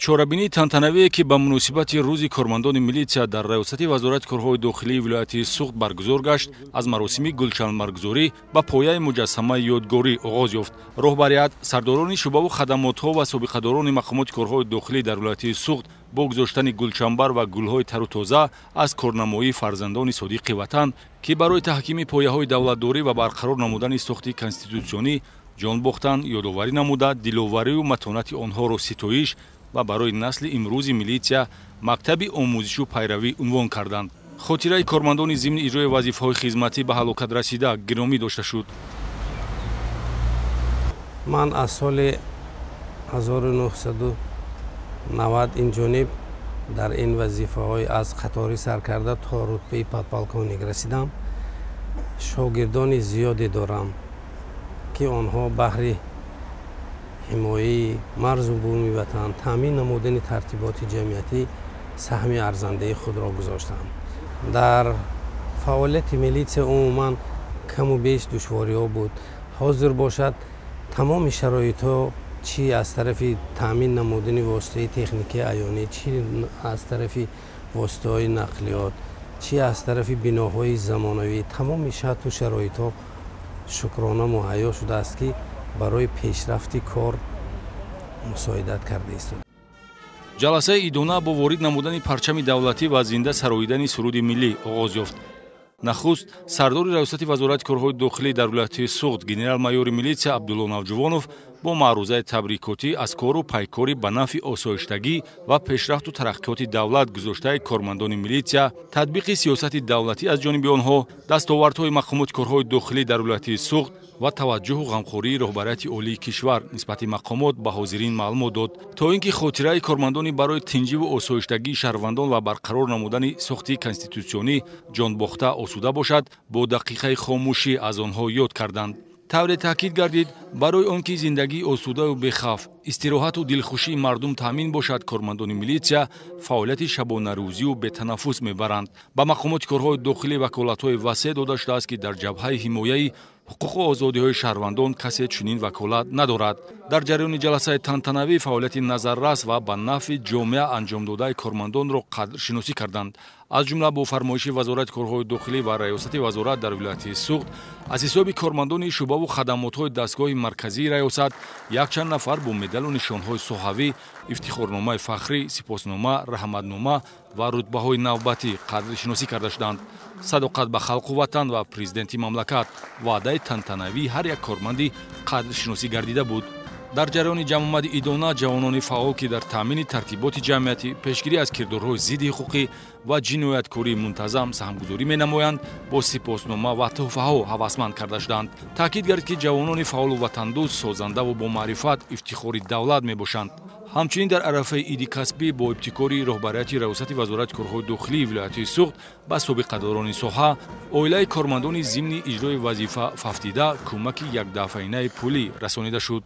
Чорабинии тантанавие, ки ба муносибати Рӯзи кормандони милитсия дар Раёсати Вазорати корҳои дохилии вилояти Суғд баргузор гашт, аз маросими гулчанбаргузорӣ ба пояи муҷассамаи ёдгорӣ оғоз ёфт. Роҳбарият, сардорони шӯъбаву хадамотҳо ва собиқадорони мақомоти корҳои дохилӣ дар вилояти Суғд бо гузоштани гулчанбар ва гулҳои тару тоза аз корнамоии фарзандони содиқи ватан, ки барои таҳкими пояҳои давлатдорӣ ва барқарор намудани сохти конститутсионӣ ҷон бохтанд, ёдоварӣ намуда, диловарию матонати онҳоро ситоиш ва барои насли имрӯзи милитсия мактаби омӯзишу пайравӣ унвон карданд. Хотираи кормандони зимни иҷрои вазифаҳои хизматӣ ба ҳалокат расида гиромӣ дошта шуд. Ман аз соли 1990 инҷониб дар ин вазифаҳои аз қаторӣ сар карда то рутбаи подполковник расидам. Шогирдони зиёде дорам, ки онҳо баҳри ҳимояи марзу буми ватан, таъмин намудани тартиботи ҷамъиятӣ саҳми арзандаи худро гузоштанд. Дар фаъолияти милитсия умуман каму беш душвориҳо буд. Ҳозир бошад, тамоми шароитҳо, чӣ аз тарафи таъмин намудани воситаи техникии аёнӣ, чӣ аз тарафи воситаҳои нақлиёт, чӣ аз тарафи биноҳои замонавӣ, тамоми шарту шароитҳо, шукрона, муҳайё шудааст, ки барои пешрафти кор мусоидат карда истода. Ҷаласаи идона бо ворид намудани парчами давлатӣ ва зинда сароидани суруди миллӣ оғоз ёфт. Нахуст сардори Раёсати Вазорати корҳои дохилӣ дар вилояти Суғд, генерал-майори милитсия Абдулло Навҷувонов бо маърузаи табрикотӣ аз кору пайкорӣ ба нафъи осоиштагӣ ва пешрафту тараққиёти давлат гузоштаи кормандони милитсия, татбиқи сиёсати давлатӣ аз ҷониби онҳо, дастовардҳои мақомоти корҳои дохилӣ дар вилояти Суғд ва таваҷҷӯҳу ғамхории роҳбарияти олии кишвар нисбати мақомот ба ҳозирин маълумот дод, то ин ки хотираи кормандони барои тинҷиву осоиштагии шаҳрвандон ва барқарор намудани сохти конститутсионӣ ҷонбохта осуда бошад, бо дақиқаи хомӯшӣ аз онҳо ёд карданд. Тавре таъкид гардид, барои он ки зиндагии осудаю бехавф, истироҳату дилхушии мардум таъмин бошад, кормандони милитсия фаъолияти шабонарӯзию бетанаффус мебаранд. Ба мақомоти корҳои дохилӣ ваколатҳои васеъ дода шудааст, ки дар ҷабҳаи ҳимояи ҳуқуқу озодиҳои шаҳрвандон касе чунин ваколат надорад. Дар ҷараёни ҷаласаи тантанавӣ фаъолияти назаррас ва ба нафъи ҷомеа анҷомдодаи кормандонро қадршиносӣ карданд. Аз ҷумла бо фармоиши Вазорати корҳои дохилӣ ва Раёсати вазорат дар вилояти Суғд аз ҳисоби кормандони шӯъбаву хадамотҳои дастгоҳи марказии раёсат якчанд нафар бо медалу нишонҳои соҳавӣ, ифтихорномаи фахрӣ, сипоснома, раҳматнома ва рутбаҳои навбатӣ қадршиносӣ карда шуданд. Садоқат ба халқу ватан ва президенти мамлакат ваъдаи тантанавии ҳар як корманди қадршиносӣ гардида буд. Дар ҷараёни ҷамъомади идона ҷавонони фаъол, ки дар таъмини тартиботи ҷамъиятӣ, пешгирӣ аз кирдорҳои зидди ҳуқуқӣ ва ҷинояткории мунтазам саҳмгузорӣ менамоянд, бо сипоснома ва тӯҳфаҳо ҳавасманд карда шуданд. Таъкид гардид, ки ҷавонони фаъолу ватандӯст, созандаву бомаърифат ифтихори давлат мебошанд. Ҳамчунин дар арафаи иди касбӣ бо ибтикори роҳбарияти Раёсати Вазорати корҳои дохилии вилояти Суғд ба собиқадорони соҳа, оилаи кормандони зимни иҷрои вазифа фавтида кӯмаки якдафъаинаи пулӣ расонида шуд.